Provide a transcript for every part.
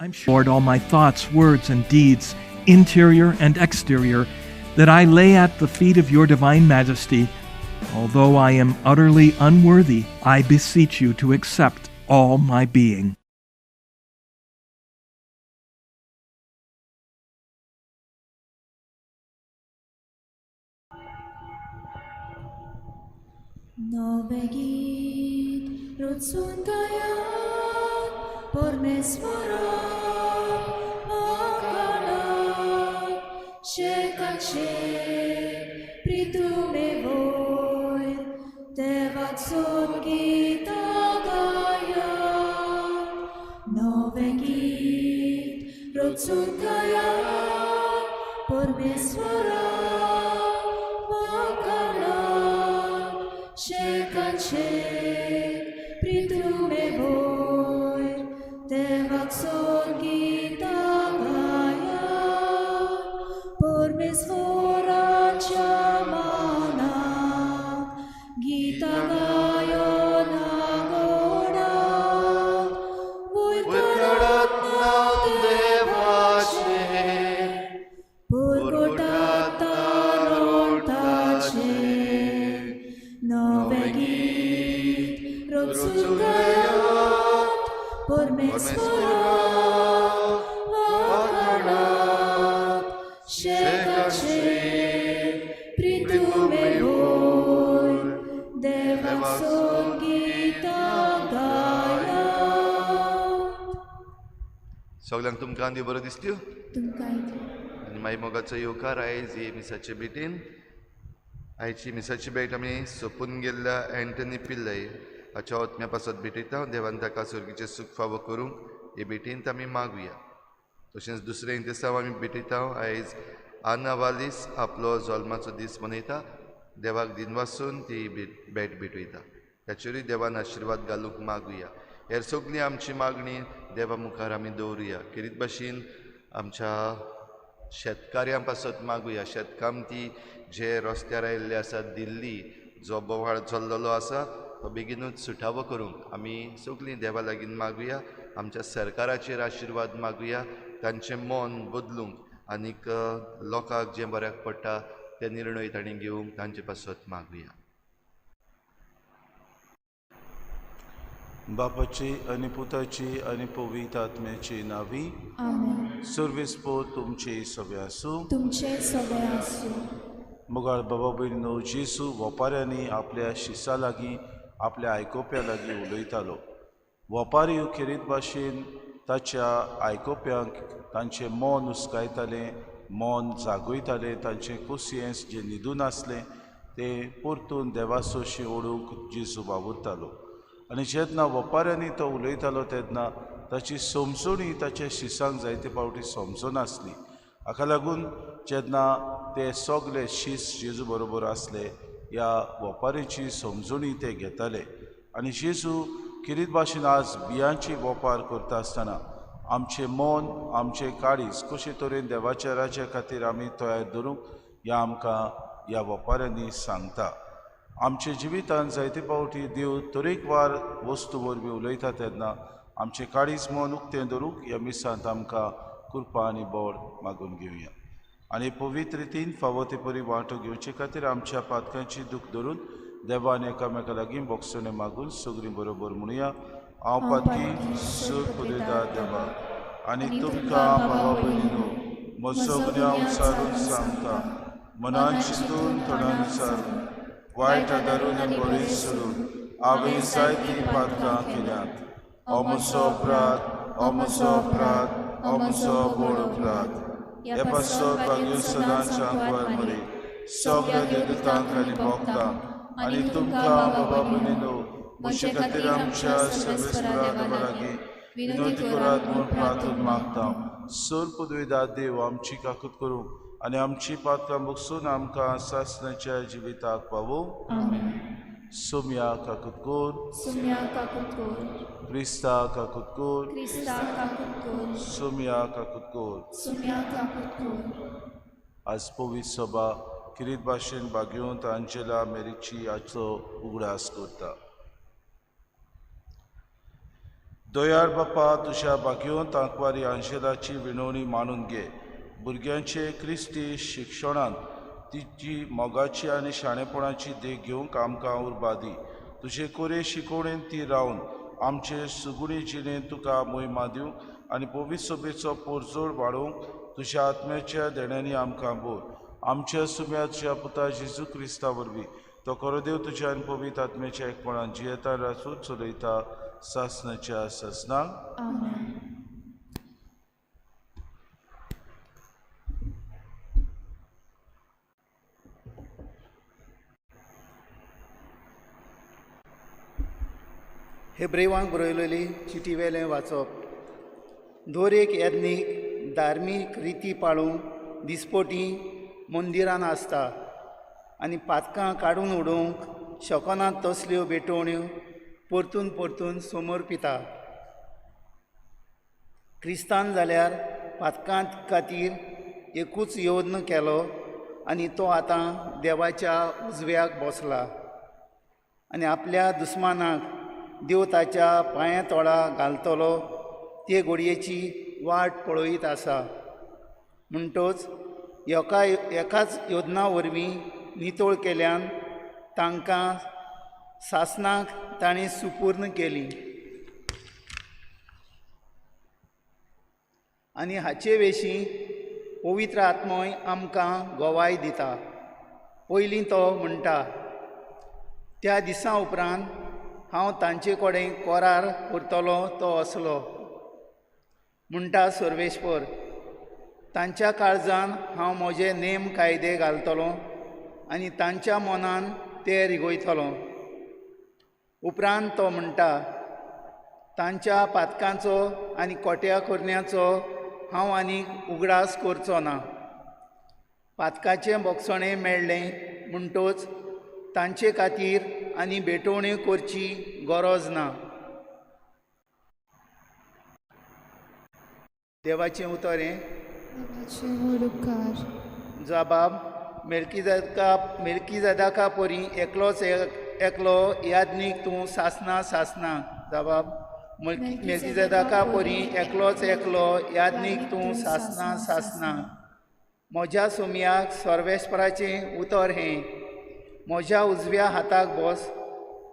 I'm sure, Lord, all my thoughts, words, and deeds, interior and exterior, that I lay at the feet of your divine majesty. Although I am utterly unworthy, I beseech you to accept all my being. Novegit rotsun gayat pormesvara makalat shekache pritume voy devatsun gita gayat Novegit rotsun gayat pormesvara makalat shekache pritume voy devatsun gita gayat pormesvara chamana gita gayona godat उतळत नांव देवाचें पुरगुटात रोटाचे नवे गीत रोचून गायात परमेश्वराक वाखाणात शेकाचे प्रितुमे होय देवाचो गीता गायात. सगल्यांक तुमकां देव बरो दिसत्यो तुमकां आनी मागीर मोगाचो येवकार आयज ही मिसाचे भेटीन. आयची मिसाची भेट आमी सोंपून गेल्ल्या एंटनी पिल्लय हाच्या आत्म्या पासत भेटयता. देवान ताका स्वर्गीचें सूख फावो करूंक हे भेटींत आमी मागुया. तशेंच दुसरें दिसा आमी भेटयता आयज आना वालीस आपलो जल्माचो दीस मनयता. देवाक दिनवासून ती भेट भेटयता. ताचेरूय देवान आशिर्वाद घालूंक मागुया. हेर सगळी आमची मागणी देवा मुखार आमी दवरुया. खेरीत भाशेन आमच्या शेतकाऱ्यां पासत मागुया. शेतकामती जे रस्त्यार आयिल्ले आसात दिल्ली जो बोवाळ चल्लेलो आसा तो बेगीनूच सुटावो करूंक आमी सगळीं देवा लागीं मागुया. आमच्या सरकाराचेर आशिर्वाद मागुया. तांचें मन बदलूंक आनीक लोकांक जें बऱ्याक पडटा ते निर्णय तांणी घेवंक तांचे पासत मागुया. बापाची आनी पुताची आनी पवित्र आत्म्याची नावी. आमेन. सर्वेस्पोर तुमचे सगळे आसूं. तुमचे सगळे आसूं. मोगाळ बाबा भयणीनो, जेजू वपाऱ्यांनी आपल्या शिसा लागीं आपल्या आयकोप्या लागीं उलयतालो. वपारी खेरीत भाशेन ताच्या आयकोप्यांक तांचें मन उस्कायतालें, मन जागयतालें. तांचें कोसियेंस जें न्हिदून आसलें तें परतून देवासोशी ओडूंक जेजू वावुरतालो. आनी जेन्ना वपाऱ्यांनी तो उलयतालो तेन्ना ताची समजणी ताच्या शिसांक जायते फावटी समजनासली. हाका लागून जेन्ना ते सगळे शीस जेजू बरोबर आसले ह्या वपारीची समजणी ते घेताले. आनी जेजू खेरीत भाशेन आज बियांची वपार करता आसतना आमचें मन आमचें काळीज कशे तरेन देवाच्या राज्या खातीर आमी तयार दवरूंक ह्या आमकां ह्या वपाऱ्यांनी सांगता. आमच्या जिवितांत जायते फावटी देव तरेकवार वस्तू वरवीं उलयता तेन्ना आमचें काळीज मन उक्तें दवरूंक ह्या मिसांत आमकां कृपा आनी बळ मागून घेवया. आनी पवित्र रितीन फावो ते परी वांटो घेवचे खातीर आमच्या पातकांची दूख धरून देवान एकामेका लागीं बोगसणें मागून सगळीं बरोबर म्हणुया. हांव पातकी सूर पुरयता देवा आनी तुमकां भावा भयणीनो म्हजो गुन्यांव सारून सांगता. मनान चिंतून तोंडान सारून वायट आदारून आनी बरें सोडून हांवें जायतीं पातकां केल्यांत. हो म्हजो अपराध, हो म्हजो अपराध, हो म्हजो व्हड अपराध. हे पासत भाग्य सदांच आंकवार मरे सगळ्या देवतांक आनी भक्तांक आनी तुमकां बाबा भयणीनो म्हजे खातीर आमच्या सर्वेस्परा देवा लागीं विनंती करात म्हूण प्रार्थना मागता. सर पदवीदार देव आमची काकूत करूंक आनी आमची पातकां बगसून आमकां सासणाच्या जिविताक पावोवं. सोम्या काकूत कोर, सुम्या काकूत कोर, क्रिस्ता काकूत कोर, क्रिस्ता काकूत कोर, सोम्या काकूत कोर. सुम्या काकूत कोर. आज पवित्र सभा खेरीत भाशेन भाग्यवंत आंजेला मेरीची हाचो उगडास करता. दयाळ बापा, तुज्या भाग्यवंत आंकवारी आंजेलाची विनवणी मानून घे. भुरग्यांचे क्रिस्ती शिक्षणांत तिची मोगाची आनी शाणेपणाची देख घेवंक आमकां उर्बा दी. तुजे कोरे शिकोवणेन ती रावन आमचे सुगुणी जिणेन तुका मोहिमा दिवंक आनी पवित्र सभेचो पोरजोड वाडोवंक तुज्या आत्म्याच्या देण्यांनी आमकां बोर. आमच्या सुम्या तुज्या पुता जेजू क्रिस्ता वरवीं तो खरो देव तुज्या आनी पवित्र आत्म्याच्या एकपणान जियेता राजूच चलयता सासनाच्या सासनाक. आमेन. हेब्रेवांक बरयलेली चिटी वेलें वाचप. दर एक याज्ञीक धार्मीक रिती पाळूंक दिसपटी मंदिरान आसता आनी पातकां काडून उडोवंक शकनात तसल्यो भेटवण्यो परतून परतून समर्पिता. क्रिस्तान जाल्यार पातकां खातीर एकूच यत्न केलो आनी तो आतां देवाच्या उजव्याक बसला आनी आपल्या दुस्मानाक देव ताच्या पांया तोळा घालतलो ते घडयेची वाट पळयत आसा. म्हणटच एकाच योजना वरवीं नितळ केल्यान तांकां सासनाक ताणें सुपूर्ण केली आनी हाचे विशीं पवित्र आत्मोय आमकां गवाय दिता. पयलीं तो म्हणटा, त्या दिसा उपरांत हांव तांचे कडेन करार करतलो तो असलो, म्हणटा सर्वेश्वर, तांच्या काळजान हांव म्हजे नेम कायदे घालतलो आनी तांच्या मनान ते रिगयतलो. उपरांत तो म्हणटा, तांच्या पातकांचो आनी कोट्या करण्याचो हांव आनीक उगडास करचो ना. पातकाचें भोगसणें मेळ्ळें म्हणटच तांचे खातीर आनी भेटवण्यो करची गरज ना. देवाचें उतर हें. देवाचे व्हड उपकार. जबाब मेल्कीजेदाका परी एकलोच एकलो याज्ञीक तूं सासना सासना. जबाब मेल्कीजेदाका परी एकलोच एकलो याज्ञीक तूं सासना सासना. म्हज्या सोमयाक सर्वेस्पराचें उतर हें, म्हज्या उजव्या हाताक बस,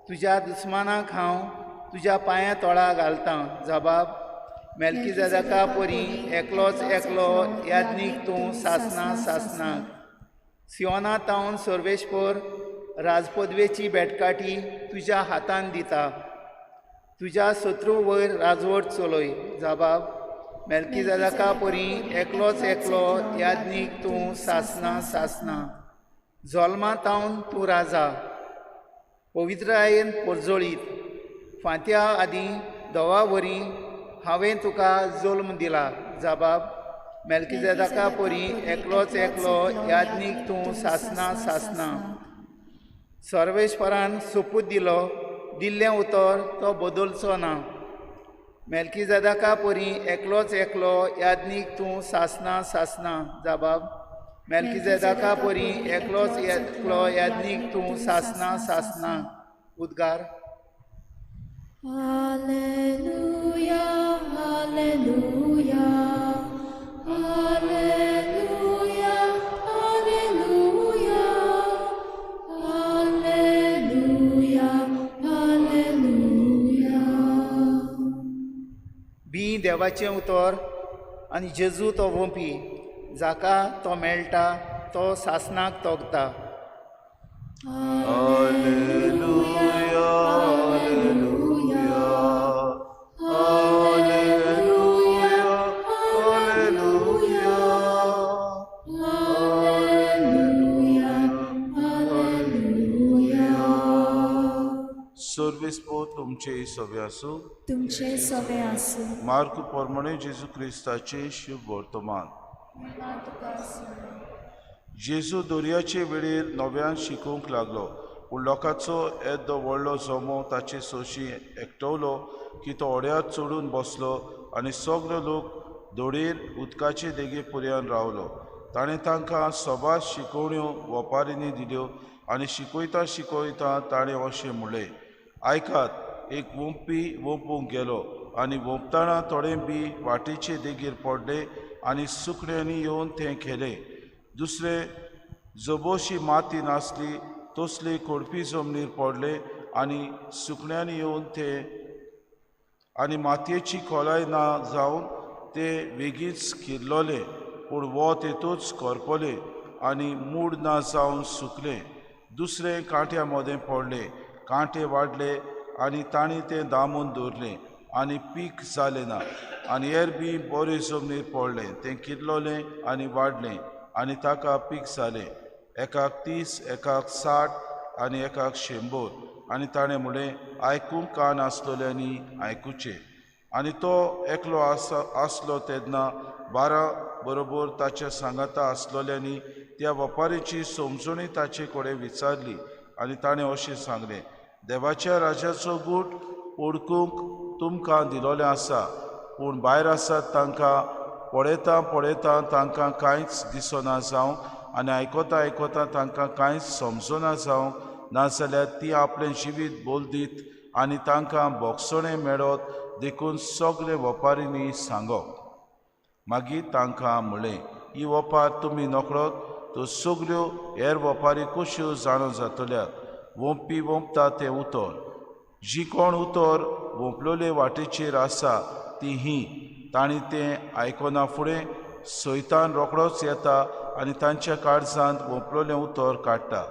तुज्या दुस्मानाक हांव तुज्या पांया तोळा घालतां. जबाब मेल्कीजेदाका परी एकलोच एकलो याज्ञीक तूं सासना सासना. सियोना तावन सर्वेस्पर राजपदवेची बेटकाठी तुज्या हातान दिता, तुज्या शत्रू वयर राजवट चलय. जबाब मेल्कीजेदाका परी एकलोच एकलो याज्ञीक तूं सासना सासना. जल्मा तावन तूं राजा, पवित्रायेन परजळीत, फांत्या आदीं धवा वरी हांवें तुका जल्म दिला. जबाब मेल्कीजेदाका परी एकलोच एकलो याज्ञीक तूं सासना सासना. सर्वेश्वरान सोपूत दिलो, दिल्लें उतर तो बदलचो ना. मेल्कीजेदाका परी एकलोच एकलो याज्ञीक तूं सासना सासना. जबाब मेल्कीजेदाका परी एकलोच एकलो याज्ञीक तूं सासना सासना. उद्गार. Alleluia, alleluia, alleluia, alleluia, alleluia, alleluia. बी देवाचें उतर आनी जेजू तो वोंपी, जाका तो मेळटा तो सासनाक तोगता. Alleluia, alleluia, alleluia, alleluia, alleluia, alleluia. सर्वेस्पोर तुमचे सवे आसूं. तुमचे सवे आसूं. मार्क प्रमाणे जेजू क्रिस्ताचे शुभ वर्तमान. जेजू दर्याचे वेळेर नव्यान शिकोवंक लागलो, पूण लोकांचो येदो व्हडलो जमो ताचे सोशी एकटवलो की तो होड्यार चडून बसलो आनी सगलो लोक दोडयेर उदकाचे देगे पर्यंत रावलो. ताणें तांकां सबार शिकोवण्यो वपारींनी दिल्यो आनी शिकयता शिकयता ताणें अशें म्हणलें, आयकात, एक वोंपी वोंपूंक गेलो आनी वोंपतना थोडें बी वाटेचे देगेर पडलें आनी सुकण्यांनी येवन तें खेलें. दुसरें जबोशी माती नासली तसली कोडपी जमनीर पडले आनी सुकण्यांनी येवन ते आनी मातयेची खोलाय ना जावन ते वेगींच किरलोले, पूण वत येतूच करपले आनी मूड ना जावन सुकले. दुसरें कांट्या मदें पडले, कांटे वाडले आनी तांणी तें दामून दवरलें आनी पीक जालें ना. आनी हेर बी बरे जमनीर पडलें, तें किरलोलें आनी वाडलें आनी ताका पीक जालें, एकाक 30, एकाक 60 आनी एकाक 100. आनी ताणें म्हणलें, आयकूंक कान आसलोल्यांनी आयकुचें. आनी तो एकलो आसलो तेन्ना 12 बरोबर ताच्या सांगाता आसलोल्यांनी त्या वपारीची समजणी ताचे कडेन विचारली. आनी ताणें अशें सांगलें, देवाच्या राजाचो गूट ओडकूंक तुमकां दिलोलें आसा, पूण भायर आसात तांकां पळयता पळयता तांकां कांयच दिसना जावं आनी आयकता आयकता तांकां कांयच समजना जावं, नाजाल्यार ती आपलें जिवीत बोलदीत आनी तांकां बोगसणें मेळत देखून सगळे वपारींनी सांगप. मागीर तांकां म्हणलें, ही वपार तुमी नकळत तर सगल्यो हेर वपारी कश्यो जाणो जातल्यात. वोंपी वोंपता तें उतर, जी कोण उतर वोंपलोले वाटेचेर आसा ती ही, तांणी तें आयकना फुडें सैतान रोखडोच येता आनी तांच्या काळजांत वोंपलोलें उतर काडटा.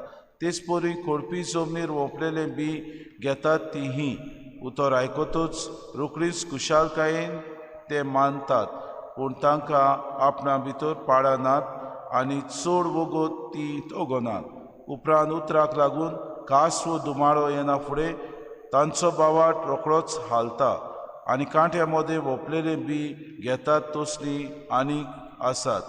तेच परी कोडपी जमनीर वोंपलेलें बी घेतात ती ही, उतर आयकतूच रोखडीच खुशालकायेन ते मानतात, पूण तांकां आपणा भितर पाळां नात आनी चड वगत ती तगनात. उपरांत उतराक लागून कास वो दुमाळो येना फुडें तांचो बावाट रोखडोच हालता आनी कांट्या मदें वोंपलेलें बी घेतात तसलीं आनीक आसात.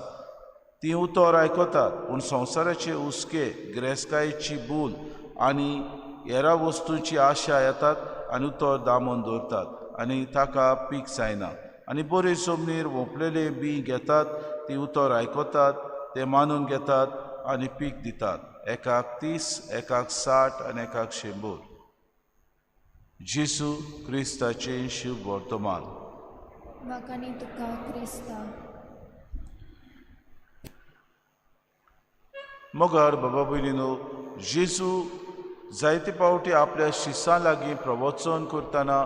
ती उतर आयकतात, पूण संवसाराचे हुस्के, गिरेस्तकायेची भूल आनी हेरा वस्तूंची आशा येतात आनी उतर दामून दवरतात आनी ताका पीक जायना. आनी बरे जमनीर वोंपलेले बी घेतात ती उतर आयकतात, ते मानून घेतात आनी पीक दितात, एकाक 30, एकाक 60 आनी एकाक 100. जेजू क्रिस्ताचें शुभ वर्तमान. वाखाणी तुका क्रिस्ता. मगर बाबा भयणीनो, जेजू जायते फावटी आपल्या शिसां लागीं प्रवचन करतना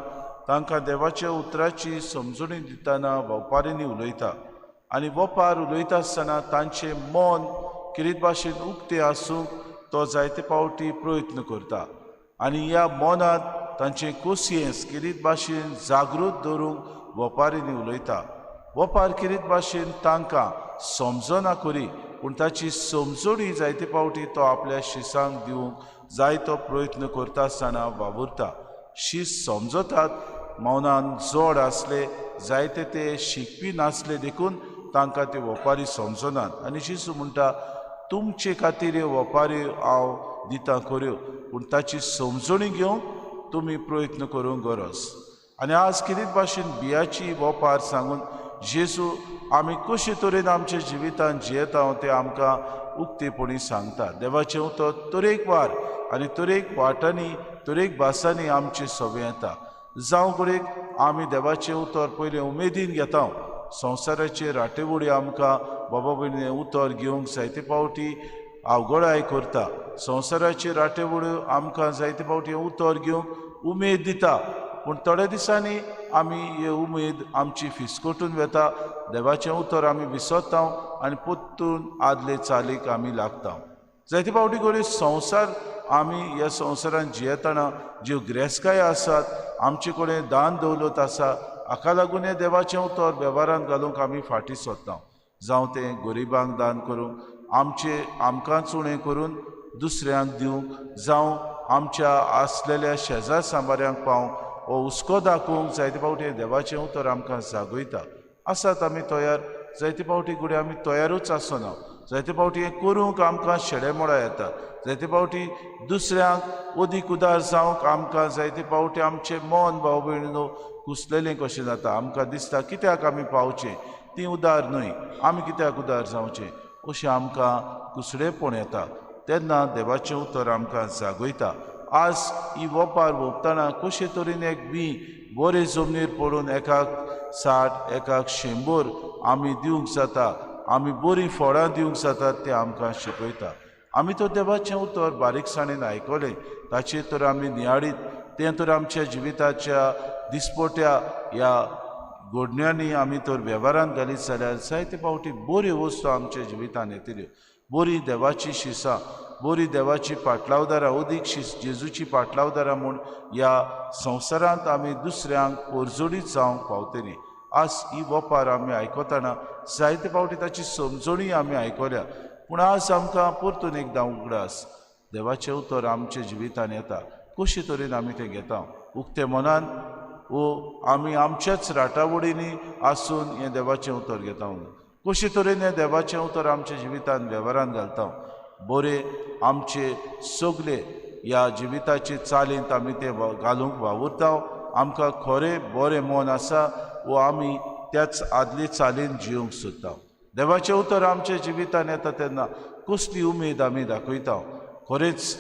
तांकां देवाच्या उतराची समजणी दितना वपारींनी उलयता आनी वपार उलयता आसतना तांचें मन किरीत भाशेन उक्तें आसूंक तो जायते फावटी प्रयत्न करता आनी ह्या मनांत तांचें कोसियेंस किरीत भाशेन जागृत दवरूंक वपारींनी उलयता. वपार किरीत भाशेन तांकां समजना करी, पूण ताची समजणी जायते फावटी तो आपल्या शिसांक दिवंक जायतो प्रयत्न करता आसतना वावुरता. शीस समजतात, मनान जोड आसले जायते ते शिकपी नासले देखून तांकां ते वपारी समजनात. आनी जेजू म्हणटा, तुमचे खातीर ह्यो वपारी हांव दिता खऱ्यो, पूण ताची समजणी घेवंक तुमी प्रयत्न करूंक गरज. आनी आज कितें भाशेन बियाची वपार सांगून जेजू आमी कशे तरेन आमच्या जिवितांत जियेता तें आमकां उक्तेपणी सांगता. देवाचें उतर तरेकवार आनी तरेक वाटांनी तरेक भासांनी आमचे सवे येता. जावं कडेक आमी देवाचें उतर पयलें उमेदीन घेता. संवसाराचे राटेवडी आमकां बाबा भयणी उतर घेवंक जायते फावटी अवघडाय करता. संवसाराचे राटेवड्यो आमकां जायते फावटी उतर घेवंक उमेद दिता, पूण थोड्या दिसांनी आमी ही उमेद आमची फिसकटून वता. देवाचें उतर आमी विसरता आनी परतून आदले चालीक आमी लागता. जायते फावटी घडये संवसार आमी ह्या संवसारांत जियेतना ज्यो गिरेस्तकायो आसात, आमचे कडेन दान दवलत आसा, हाका लागून हें देवाचें उतर वेव्हारांत घालूंक आमी फाटीं सरता. जावं तें गरिबांक दान करूंक, आमचे आमकांच उणें करून दुसऱ्यांक दिवंक, जावं आमच्या आसलेल्या शेजार सांबाऱ्यांक पावंक हो हुस्को दाखोवंक जायते फावटी देवाचें उतर आमकां जागयता. आसात आमी तयार, जायते फावटी घडये आमी तयारूच आसना. जायते फावटी हें करूंक आमकां शेडेमोडां येता. जायते फावटी दुसऱ्यांक अदीक उदार जावंक आमकां जायते फावटी आमचें मन भाव भयणीनो कुसलेलें कशें जाता. आमकां दिसता कित्याक आमी पावचें, ती उदार न्हय, आमी कित्याक उदार जावचें, अशें आमकां कुसडेपण येता. तेन्ना देवाचें उतर आमकां जागयता. आज ही वपार वोंपतना कशे तरेन एक बी बरे जमनीर पडून एकाक 60 एकाक 100 आमी दिवंक जाता, आमी बरीं फळां दिवंक जातात तें आमकां शिकयता। आमी तो देवाचें उतर बारीकसाणेन आयकलें, ताचेर तर आमी नियाळीत तें तर आमच्या जिविताच्या दिसपट्या ह्या घडण्यांनी आमी तर वेव्हारान घालीत जाल्यार जायते फावटी बऱ्यो वस्तू आमच्या जिवितान येतल्यो। बरी देवाची शिसां, बरी देवाची पाटलावदारां, अदीक जेजूची पाटलावदारां म्हूण ह्या संवसारांत आमी दुसऱ्यांक पोरजोडीत जावंक पावतली। आज ही वपार आमी आयकतना जायते फावटी ताची समजणी आमी आयकल्या, पूण आज आमकां परतून एकदां उगडास देवाचें उतर आमच्या जिवितान येता। कशे तरेन आमी तें घेता? उक्ते मनान वो आमी आमच्याच राटावळींनी आसून हें देवाचें उतर घेता। कशे तरेन हें देवाचें उतर आमच्या जिवितान वेव्हारान घालता? बरें आमचे सगळे ह्या जिविताचे चालींत आमी तें घालूंक वावुरता। आमकां खरें बरें मन आसा वो आमी त्याच आदले चालीन जिवंक सोदता। देवाचें उतर आमच्या जिवितान येता तेन्ना कसली उमेद आमी दाखयता? खरेंच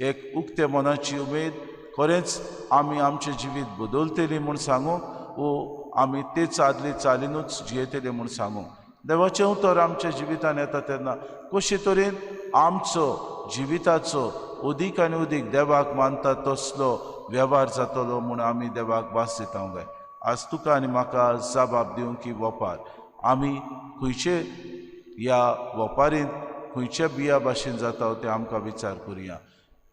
एक उक्ते मनाची उमेद, खरेंच आमी आमचें जिवीत बदलतली म्हूण सांगूंक वो आमी तेच आदले चालीनूच जियेतले म्हूण सांगूंक। देवाचें उतर आमच्या जिवितान येता तेन्ना कशे तरेन आमचो जिविताचो अदीक आनी अदीक देवाक मानता तसलो वेव्हार जातलो म्हूण आमी देवाक भास दिता गाय। आज तुका आनी म्हाका जबाब दिवंक की वपार आमी खंयचे ह्या वपारींत खंयच्या बिया भाशेन जाता तें आमकां विचार करुया।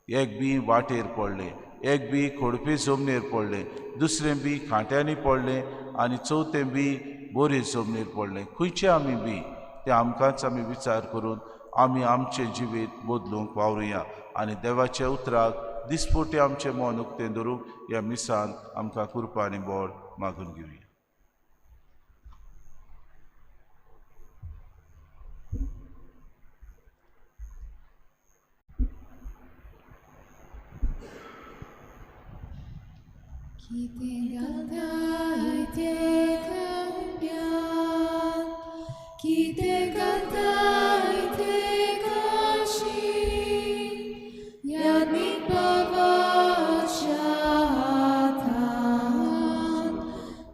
एक बी वाटेर पडलें, एक बी खोडपी जमनीर पडलें, दुसरें बी कांट्यांनी पडलें आनी चवथें बी बरी जमनीर पडलें। खंयचें आमी बी तें आमकांच आमी विचार करून आमी आमचें जिवीत बदलूंक वावरुया आनी देवाच्या उतराक दिसपोटी आमचें मन उक्तें धरूंक ह्या मिसान आमकां कृपा आनी बळ मागून घेवया। कितें घालताय तें खांब्यान, कितें घालताय तें काशी, यादीक बाबाच्या हातान,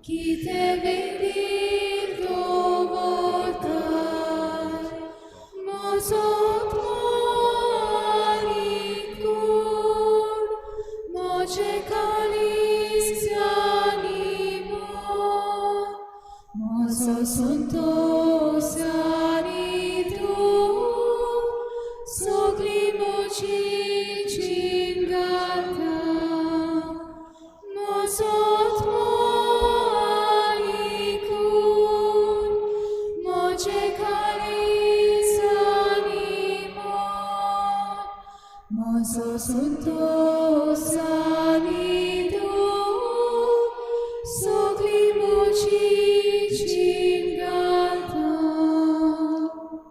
कितें वेदीर दवरताय, म्हजो आत्मो आनी कूड, म्हजें काळीज आनी मन, म्हजो संतोश आनी दूख, सगळी म्हजी जीण घालता, म्हजो आत्मो आनी कूड, म्हजें काळीज आनी मन, म्हजो संतोश आनी दूख, सगळी म्हजी जीण घालता।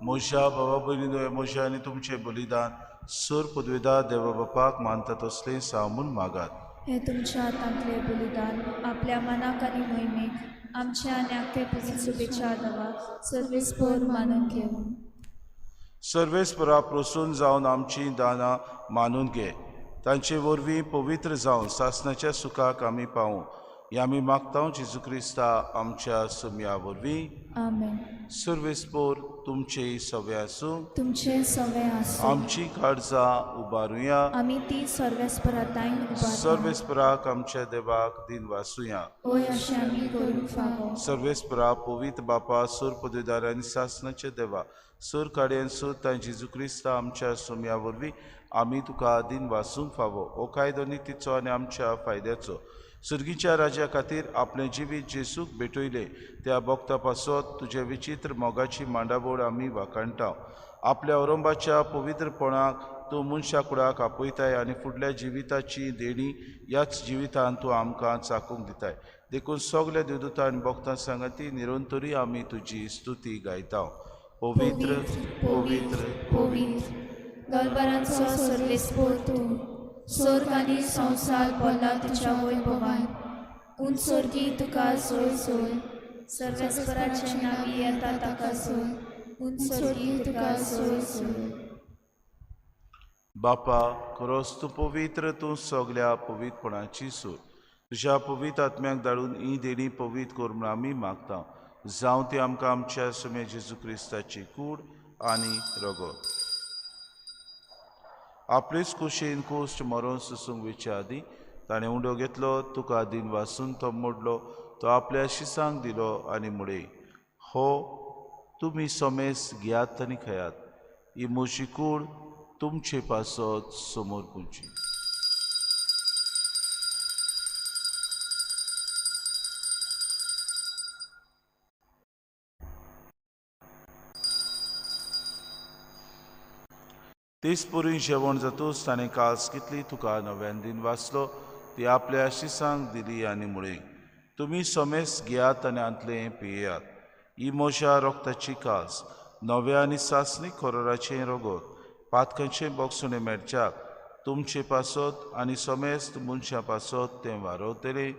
म्हज्या बाबा भयणीनो, म्हजें आनी तुमचें बलिदान सर पदवेदार देवा बापाक मानता तसलें साव म्हूण मागात। हें तुमच्या हातांतलें बलिदान आपल्या मनाक आनी मोहिमेक आमच्या आनी आख्खे पुजीत शुभेच्छा देवाक सर्वेस्पर मानून घेवं। सर्वेस्परा प्रसून जावन आमचीं दानां मानून घे, तांचे वरवीं पवित्र जावन सासणाच्या सुखाक आमी पावूं, हें आमी मागता जेजू क्रिस्ता आमच्या सुमया वरवीं। आमेन। सर्वेस्पर तुमचे सवे आसूं, तुमचे सवे आसूं। आमची काळजां उबारुया, आमी ती सर्वेस्परा दायन उबारता। सर्वेस्पराक आमच्या देवाक दिन वासुया। ओय अशें आमी करूंक फावो। सर्वेस्परा पवित्र बापा सूर पदवीदार आनी सासणाचे देवा सूर काडयेन सूर तांची जेजू क्रिस्ता आमच्या सुमया वरवीं आमी तुका दिन वासूंक फावो। हो कायदो नितीचो आनी आमच्या फायद्याचो सुर्गीच्या राज्या खातीर आपलें जिवीत जेसूक भेटयलें त्या भक्ता पासत तुजे विचित्र मोगाची मांडावळ आमी वाखाणटा। आपल्या औरंबाच्या पवित्रपणाक तूं मनशा कुडाक आपयताय आनी फुडल्या जिविताची देणी ह्याच जिवितान तूं आमकां चाकूंक दिताय। देखून सगल्या देवदूतां आनी भक्तां सांगाती निरंतरी आमी तुजी स्तुती गायता। पवित्र पवित्र पवित्र गलबरांचो सर्वेस्पर तूं, स्वर्ग आनी संवसार भरला तुज्या वैभवान, उंच स्वर्गी तुका सोय सोय, सर्वेस्पराचे नांवी येता ताका सोय, उंच स्वर्गी तुका सोय सोय। बापा खरोच तूं पवित्र, तूं सगल्या पवित्रपणाची सूर, तुज्या पवित्र आत्म्याक धाडून ही देणी पवित्र कर म्हूण आमी मागता. जावं ती आमकां आमच्या सुमे जेजू क्रिस्ताची कूड आनी रगत. आपलेच कुशीन कोश्ट मरोन सोसूंक वयच्या आदीं ताणें उंडो घेतलो, तुका दिन वासून तो मोडलो, तो आपल्या शिसांक दिलो आनी मुळे, हो तुमी सोमेस घेयात आनी खेयात, ही म्हजी कूड तुमचे पासत समोर पुंची. तेच परी जेवण जातूच ताणें कास घेतली, तुका नव्यान दिन वाचलो, ती आपल्या शिसांक दिली आनी मुळे, तुमी सोमेस घेयात आनी आंतलें पियेयात, ही म्हज्या रोगताची कास, नव्या आनी सासणी कोरोराचें रगत, पातकांचें बोगसणें मेळच्याक तुमचे पासत आनी सोमेस्त मनशां पासत तें वारवतलें,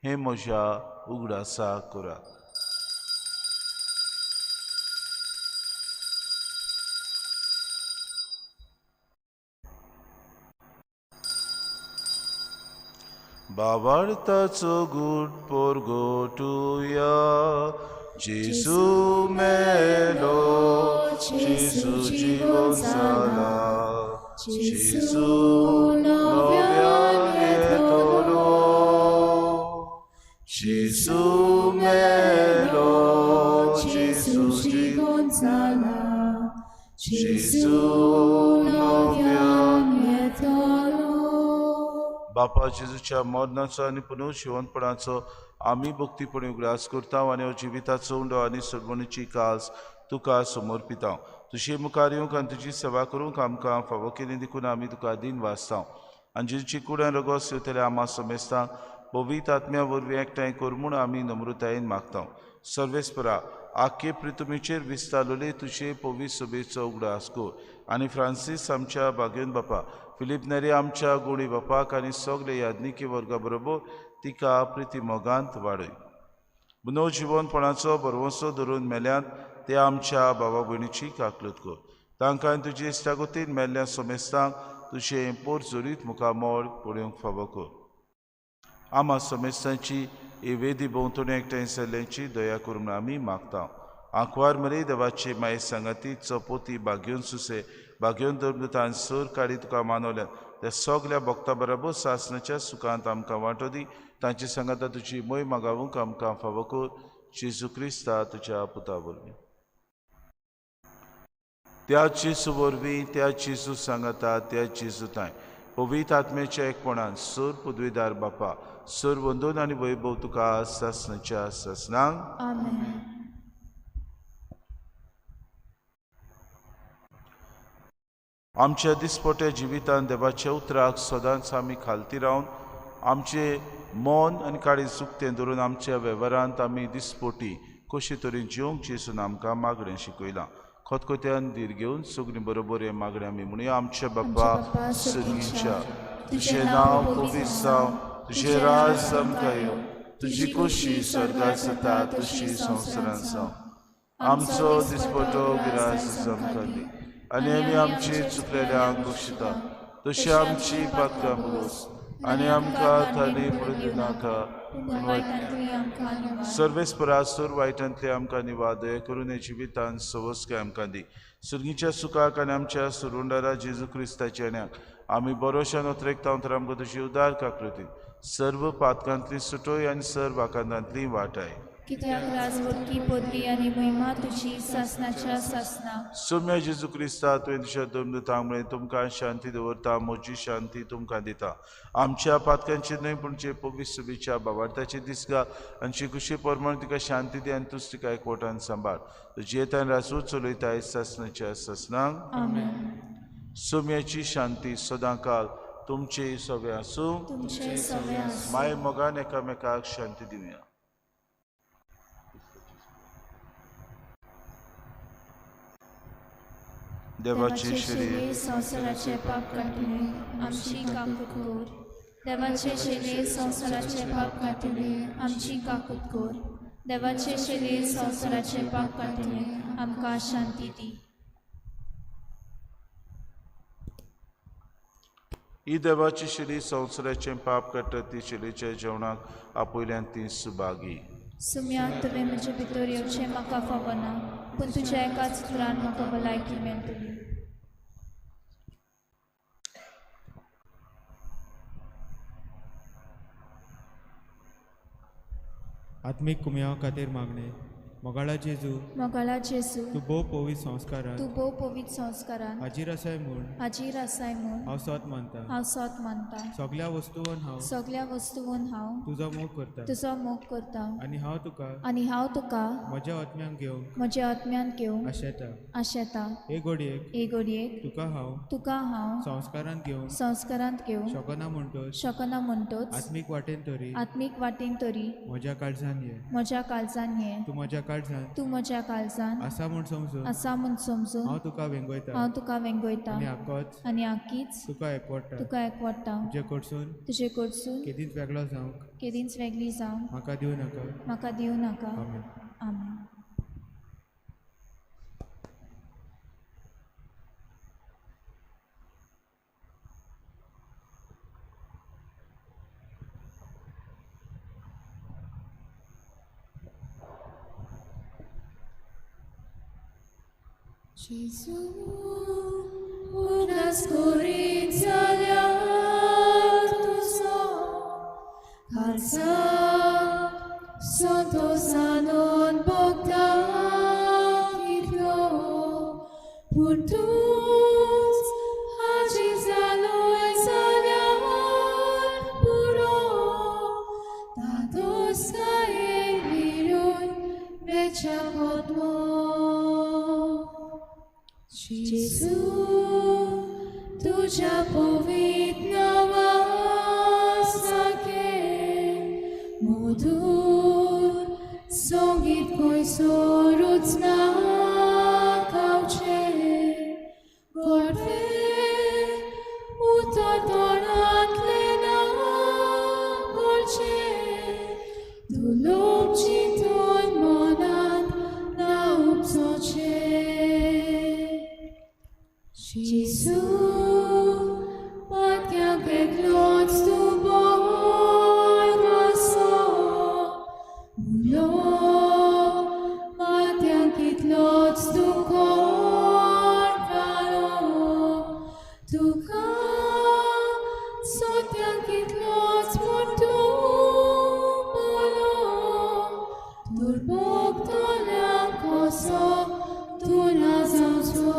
हें म्हज्या उगडासा करात. बाबार्थाचो गूट पोरगोटुया, जेजू मेलो, जेजू जिवन जाला, जेजू नव्यान येतलो, जेजू मेलो, जेजू जिवन जाला, जेजू नव्यान येतलो. बापा जेजूच्या मरणाचो आनी पुनर्जिवंतपणाचो आमी भक्तीपणी उगडास करता आनी हो जिविताचो उंडो आनी सोडवणीची कास तुका समर्पिता. तुजे मुखार येवंक आनी तुजी सेवा करूंक आमकां फावो केली देखून आमी तुका दिन वाचता. आनी जेजूची कूड आनी रगत सेवतल्या आमा समेस्तांक पवित्र आत्म्या वरवीं एकठांय कर म्हूण आमी नम्रतायेन मागता. सर्वेस्परा आख्खे पृथ्वीचेर विस्तारलेले तुजे पवित्र सभेचो उगडास कर आनी फ्रांसीस आमच्या बागेवन बापा, फिलीप नेरी आमच्या गोडी बापाक आनी सगळे याज्ञिकी वर्गा बरोबर तिका प्रिती मोगांत वाडय. पुनर्जिवनपणाचो भरवंसो धरून मेल्यांत ते आमच्या बाबा भयणीची काकलूत कर. तांकां तुजे इश्टागतीन मेल्ल्या सोमेस्तांक तुजें पोरजोरीत मुखामळ पळोवंक फावो कर. आमा सोमेस्तांची ही वेदी भोंवतणी एकठांय जाल्ल्यांची दया करूं म्हूण आमी मागता. आंकवार मरे देवाची माये सांगाती चपोती बागेवन सुसे बागेवन धर्मदूतान सर काडी तुका मानवल्यात त्या सगल्या भक्ता बरोबर सासणाच्या सुखांत आमकां वांटो दी. तांचे सांगाता तुजी मोय मागावूंक आमकां फावो कर. जेजू क्रिस्ता तुज्या पुता वरवीं. त्या जेजू वरवीं, त्या जेजू सांगाता, त्या जेजू तांय पवित्र आत्म्याच्या एकपणान सर पदवीदार बापा, सर वंदन आनी वैभव तुका सासणाच्या सासणांक. आमेन. आमच्या दिसपट्या जिवितांत देवाच्या उतराक सदांच आमी खालती रावन आमचें मन आनी काळीज सुकतें धरून आमच्या वेव्हारांत आमी दिसपोटी कशे तरेन जिवंक जेजून आमकां मागणें शिकयलां. खतखत्यान धीर घेवन सगळीं बरोबर हें मागणें आमी म्हणुया. आमच्या बापा सर्गीच्या, तुजें नांव पवित्र जावं, तुजें राज आमकां येवं, तुजी खोशी स्वर्गार जाता तशी संवसारांत जावं. आमचो दिसपटो गिरास आमकां दी आनी आमी आमची चुकलेल्यांक बक्षिता तशी आमची पातकां बगोस आनी आमकां ताणी पडून दिनाका. सर्वेस्परा सोर वायटांतले आमकां निवार, दया करून हे जिवितान सवस्काय आमकां दी. सुर्गीच्या सुखाक आनी आमच्या सुरुंडारा जेजू क्रिस्ताच्या येण्याक आमी बरोशान ओतरेकता तर आमकां तुजी उदार काकृती सर्व पातकांतली सुटोय आनी सर्व आकांतांतली वाटाय. कित्याक राजवटकी पदवी आनी महिमा तुजी सासणाच्या सासणाक. सोम्या जेजू क्रिस्ता, तुवें तुज्या धर्मदूतांक म्हळें, तुमकां शांती दवरता, म्हजी शांती तुमकां दिता. आमच्या पातकांचे न्हय पूण जे पवित्र सभेच्या बाबार्थाचे दिसगा आनी खुशी प्रमाण तिका शांती दी आनी तूच तिका एकवटान सांबाळ. तुजी येतान राजवट चलयताय सासणाच्या सासणाक. आमेन. सोम्याची शांती सदांकाल तुमचे सगळे आसूं. तुमचे सगळे आसूं. माय मोगान एकामेकाक शांती दिवया. देवाचे शरीर संवसाराचे पाप काडटले आमची काकूत कर. देवाचे शरीर संवसाराचे पाप काडटले आमची काकूत कर. देवाचे शरीर संवसाराचे पाप काडटले आमकां शांती दी. ही देवाची शिली संवसाराचें पाप काडटा ती शिलीच्या जेवणाक आपयल्यान ती सुभागी. सुम्या तुवें म्हजे भितर येवचें म्हाका फावना, पूण तुज्या एकाच उतरान म्हाका भलायकी मेळटली. आत्मीक कुमयाव खातीर मागणें. मोगाळा जेजू, मोगाळा जेजू, तूं भोव पवित्र संस्कारान, तूं भोव पवित्र संस्कारान हाजीर आसाय म्हूण, हाजीर आसाय म्हूण हांव सोत मानता, हांव सोत मानता. सगल्या वस्तून हांव, सगल्या वस्तून हांव तुजो मोग करता, तुजो मोग करता. आनी हांव तुका, आनी हांव तुका म्हज्या आत्म्यांक घेवंक, म्हज्या आत्म्यांत घेवंक आशेता, आशेता. हे घडयेक, हे घडयेक तुका हांव, तुका हांव संस्कारांत घेवंक, संस्कारांत घेवंक शकना म्हणटोच, शकना म्हणटोच आत्मीक वाटेन तरी, आत्मीक वाटेन तरी म्हज्या काळजान ये, म्हज्या काळजान ये. तूं म्हज्या काळजान, तूं म्हज्या काळजान आसा म्हूण समजून, आसा म्हूण समजून हांव तुका वेंगयता, हांव तुका वेंगयता. आनी आकोच, आनी आकीच तुका एकवडटा, तुका एकवडटा. तुजे कडसून, तुजे कडसून केदींच वेगळो जावंक, केदींच वेगळी जावंक म्हाका दिवं नाका, म्हाका दिवं नाका. आमेन. आमेन. Gesù, una scorizia tu so, calza, santo sanon bogdan kitlo, purtus, agizalo esalian puro, tatos cae virun, vecha potmo. Gesù, तुझ्या पवित्र नांवासाके मधुर संगीत खंयसरूच ना खावचें, गोडवें उतर तोंडांतलें ना कळचें, दुलोब चिंतून मनांत ना उपसचें. Gesù, मात्याक एकलोच तूं बरो आसो, उलो मात्याक इतलोच तूं कोणकारो, तुका सोत्याक इतलोच म्हूण तूं बरो, दुर्भोगतल्यांक कसो तूं ना जावचो.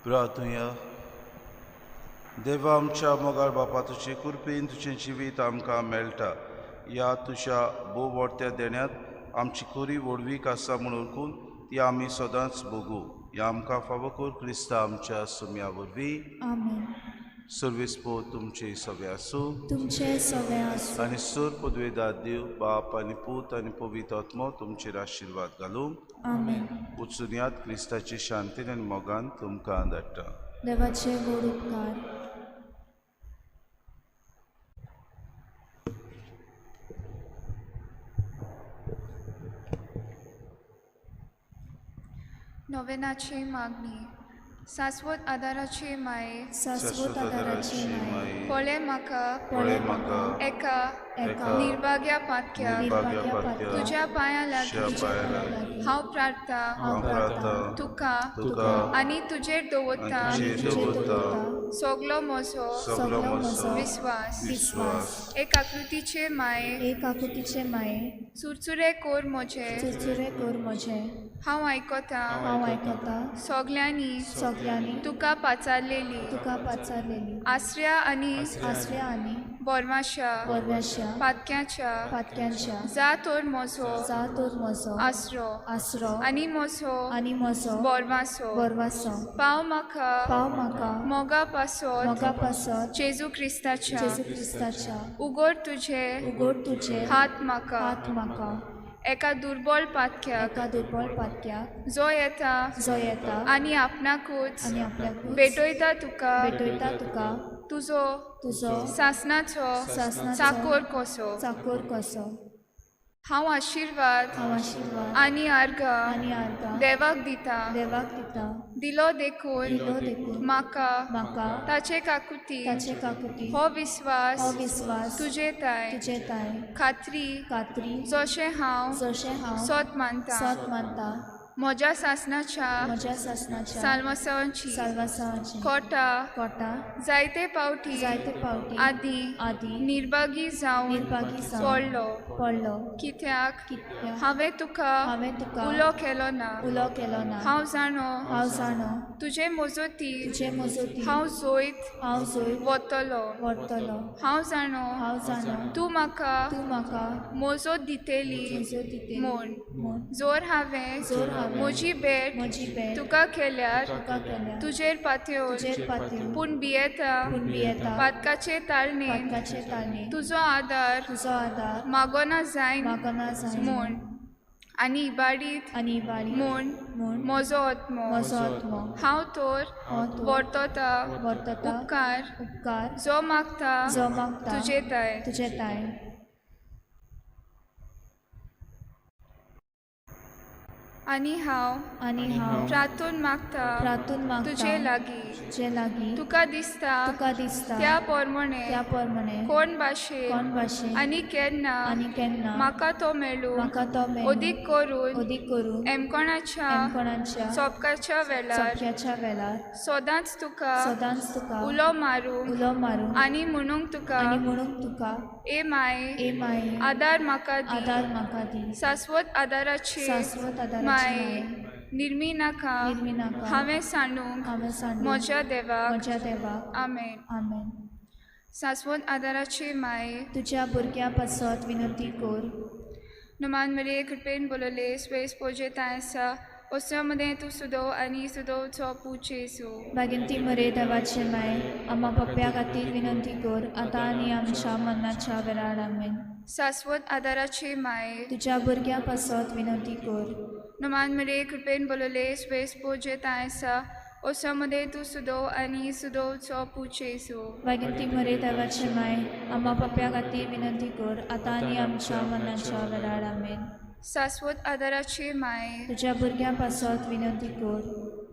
प्रार्थुया. देवा आमच्या मोगाळ बापा, तुजे कृपेन तुजें जिवीत आमकां मेळटा. ह्या तुज्या भोव व्हडत्या देण्यांत आमची खरी व्हडवीक आसा म्हूण वळखून ती आमी सदांच भोगू. ह्या आमकां फावो कर क्रिस्ता आमच्या सुम्या वरवीं. आमेन. सर्वीस पो तुमचे सगळे आसूं, तुमचे सगळे आसूं. आनी सर पदवेदार देव बाप आनी पूत आनी पवित्र आत्मो तुमचेर आशिर्वाद घालूं. आमेन. उचुनयात क्रिस्ताची शांतीन आनी मोगान तुमकां धाडटा. देवाचे व्हड उपकार. नोवेनाची मागणी. शाश्वत आदाराची माये, शाश्वत आदाराची माये, पळय म्हाका, पळय म्हाका एका, एका निर्भाग्या पातक्याक निर्भाग्या पातक्याक तुज्या पांयां लागीं तुज्या पांयां लागीं हांव प्रार्थना हांव प्रार्थना तुका तुका आनी तुजेर दवरता आनी तुजेर दवरता सगलो म्हजो सगलो म्हजो विस्वास. विस्वास. एक आकृतीचे माये एक आकृतीचे माये चुरचुरे कोर म्हजे चुरचुरे कोर म्हजे हांव आयकता हांव आयकता सगल्यांनी सगल्यांनी तुका पाचारलेली तुका पाचारलेली आसऱ्या आनी आसऱ्या आनी बोरमाशा बोरव्याच्या पातक्याच्या पातक्यांच्या जा तर म्हजो जा तर म्हजो आसरो आसरो आनी म्हजो आनी म्हजो बोरमासो बोरवासो पाव म्हाका पाव म्हाका मोगा पासत मोगा पासत जेजू क्रिस्ताच्या जेजू क्रिस्ताच्या उगड तुजे उगड तुजे हात म्हाका हात म्हाका एका दुर्बळ पातक्याक एका दुर्बळ पातक्याक जो येता जो येता आनी आपणाकूच आनी आपल्याकूच भेटयता तुका भेटयता तुका तुजो तुजो सासनाचो सासनाचो चाकोर कसो चाकोर कसो हांव आशिर्वाद हांव आशिर्वाद आनी आर्गां आनी आर्गां देवाक दिता देवाक दिता दिलो देखून दिलो देखून म्हाका म्हाका ताचे काकुती ताचे काकुती हो विस्वास हो विस्वास तुजे ताय तुजे ताय खात्री खात्री जशें हांव जशें हांव सोत मानता सत मानता म्हज्या सासनाच्या म्हज्या सासनाच्या साल्वासांवाची साल्वासांवाची कोटा कोटा जायते पावटी जायते पावटी आदी आदी निर्भागी जावन निर्भागी जावन पडलो पडलो कित्याक कित्याक हांवें तुका हांवें तुका उलो केलो ना उलो केलो ना हांव जाणो हांव जाणो तुजे मजती तुजे मजती हांव जैत हांव जैत वतलो व्हरतलो हांव जाणो हांव जाणो तूं म्हाका तूं म्हाका मजत दितली मजत दितली म्हूण म्हूण जोर हांवें जोर हांवें म्हजी भेट म्हजी भेट तुका केल्यार तुका केल्यार तुजेर पातयेवन तुजेर पातयेवन पूण भियेता पूण भियेता पातकाचे ताळणेन पातकाचे ताळणेन तुजो आदार तुजो आदार मागोना जायन मागना जायन म्हूण आनी इबाडीत आनी इबाडीत म्हूण म्हूण म्हजो आत्मो म्हजो आत्मो हांव तर हांव तर वर्तता वर्तता उपकार उपकार जो मागता जो मागता तुजे ताय तुजे ताय आनी हांव प्रार्थून मागता प्रार्थून मागता तुजे लागीं तुजे लागीं तुका दिसता तुका दिसता त्या प्रमाणे त्या प्रमाणे कोण भाशेन कोण भाशेन आनी केन्ना आनी केन्ना म्हाका तो मेळूं म्हाका तो मेळूं अदीक करून अदीक करून एमकोणाच्या एमकोणाच्या सोपकाच्या वेळार सोपक्याच्या वेळार सदांच तुका सदांच तुका उलो मारूंक उलो मारूंक आनी म्हणूंक तुका आनी म्हणूंक तुका ए माये ए माये आदार म्हाका दी आदार म्हाका दी शाश्वत आदाराची शाश्वत आदाराची माये निर्मी नाका निर्मी नाका हांवें सांडूंक हांवें सांडूंक म्हज्या देवाक म्हज्या देवाक आमेन. आमेन. शाश्वत आदाराची माये तुज्या भुरग्यां पासत विनंती कर. नुमान मरिये कृपेन बोलले स्वेस पोजे आसा ओसो मदें तूं सुदो आनी सुदोवचो पूत जेजू. भागेंती मरे देवाचे माये आम्हा पप्प्या खातीर विनंती कर आतां आनी आमच्या मरणाच्या वेळार. आमेन. शाश्वत आदाराची माये तुज्या भुरग्यां पासत विनंती कर. नुमान मरिये कृपेन बोलले स्वेस पोजे आसा ओसो मदें तूं सुदो आनी सुदोवचो पूत जेजू. भागेंती मरे देवाचे माये आम्हा पप्प्या खातीर विनंती कर आतां आनी आमच्या मरणाच्या वेळार. आमेन. शाश्वत आदाराची माये तुज्या भुरग्यां पासत विनंती कर.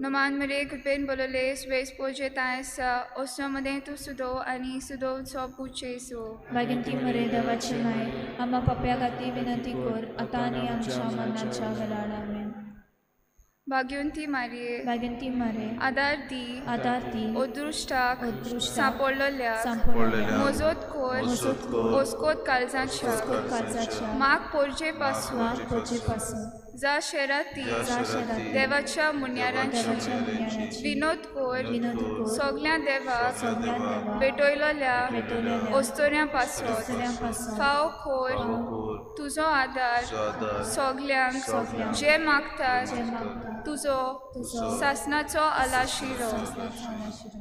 नुमान मरिये कृपेन बोलले स्वेस पोजे आसा ओसो मदें तूं सुदो आनी सुदोवचो पूत जेजू. भागेंती मरे देवाचे माये आम्हा पप्प्या खातीर विनंती कर आतां आनी आमच्या मरणाच्या वेळार. आमेन. भाग्यवंती मारिये भाग्यवंती मारिये आदार दी आदार दी अदृश्टाक अदृश्टाक सांपडलेल्याक सांपडलेल्याक मजत कर मजत कर ओस्कोत काळजाच्या ओस्कोत काळजाच्या माग पोरजे पासून माग पोरजे पासून जा शेराती जा शेराती देवाच्या मुन्यारांची देवाच्या मुन्यारांची विनोद कर विनोद कर सगल्या देवाक सगल्या देवाक भेटयलेल्या भेटयलेल्या ओस्तोऱ्यां पासून ओस्तोऱ्यां पासून फाव खोर खोर तुजो आदार आदार सगल्यांक सगल्यांक जे मागतात जे मागतात तुजो तुजो सासनाचो आलाशिरो. सासनाचो आलाशिरो.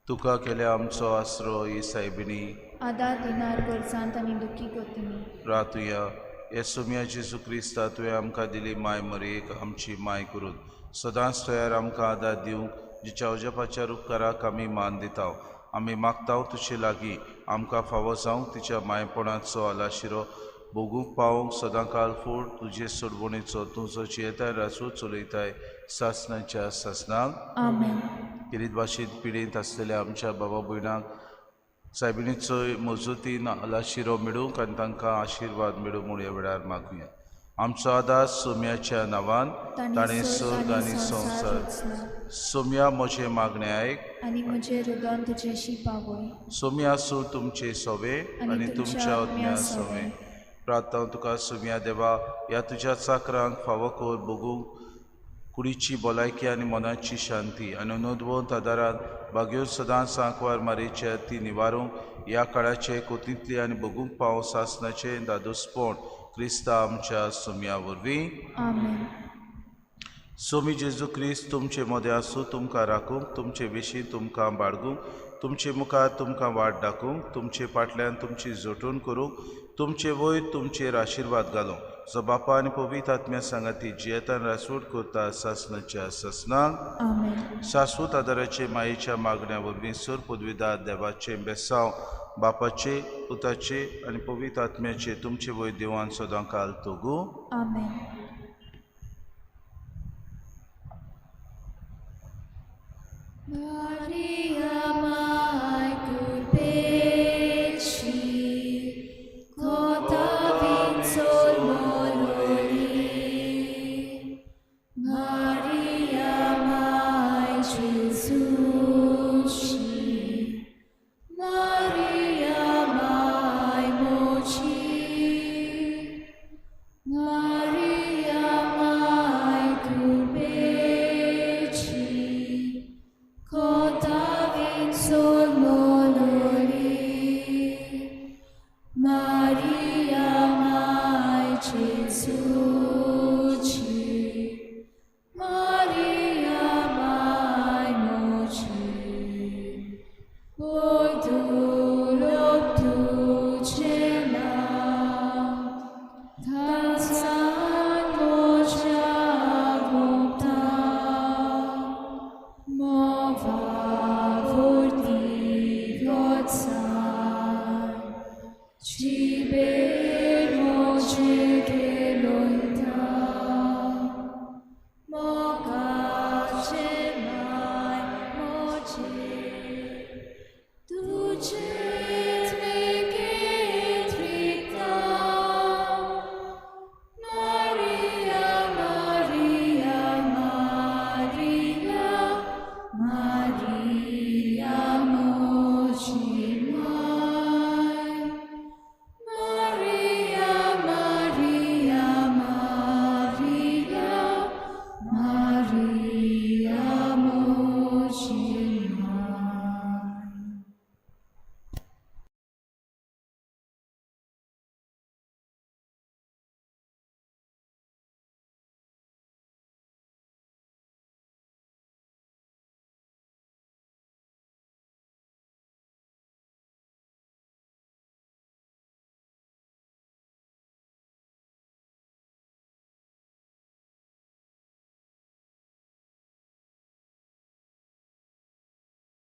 तुका केल्या आमचो आसरो ही सायबिणी आदार दिनार गरजांत आनी दुखी गोतींनी. रातुया येसुम्या जेजू क्रिस्ता तुवें आमकां दिली माय मरियेक आमची माय करून सदांच तयार आमकां आदार दिवंक जिच्या उजपाच्या उपकाराक आमी मान दिता. आमी मागता तुजे लागीं आमकां फावो जावंक तिच्या मायपणाचो आलाशिरो भोगूंक पावोवंक सदांकाल फूड तुजे सोडवणेचो तुजो जियेताय राजू चलयताय सासनाच्या सासनाक. आमेन. खेरीत भाशेंत पिडेंत आसलेल्या आमच्या बाबा भयणांक सायबिणीचोय मजूतीन आलाशिरो मेळूंक आनी तांकां आशिर्वाद मेळूं म्हूण ह्या वेळार मागुया. आमचो आदार सोम्याच्या नांवान ताणें सर्ग आनी संवसार. सोम्या म्हजें मागणें आयक आनी म्हजें रुदन तुजेशी पावय. सोम्या आसूं तुमचे सोवे आनी तुमच्या आत्म्या सोवे. प्रार्थना तुका सोम्या देवा ह्या तुज्या चाकरांक फावो कर भोगूंक कुडीची भलायकी आनी मनाची शांती आनी नोंदवंत आदारान भाग्यो सदांच सांकवार मारेच्या ती निवारूंक ह्या काळाचे कोतींतली आनी भोगूंक पाव सासनाचें दादोसपण क्रिस्ता आमच्या सोम्या वरवीं. आमेन. सोमी जेजू क्रिस्त तुमचे मदें आसूं, तुमकां राखूंक, तुमचे विशीं तुमकां बाळगूंक, तुमचे मुखार तुमकां वाट दाखोवंक, तुमचे फाटल्यान तुमची जोटून करूंक, तुमचे वयर तुमचेर आशिर्वाद घालूंक. जो बापा आनी पवित्र आत्म्या सांगाती जियेतान रासवट करता सासनाच्या सासनाक. आमेन. शाश्वत आदाराचे मायेच्या मागण्या वरवीं सर पदवीदार देवाचें बेसांव बापाचे पुताचे आनी पवित्र आत्म्याचे तुमचे वयर देवान सदां काल तोगू. आमेन.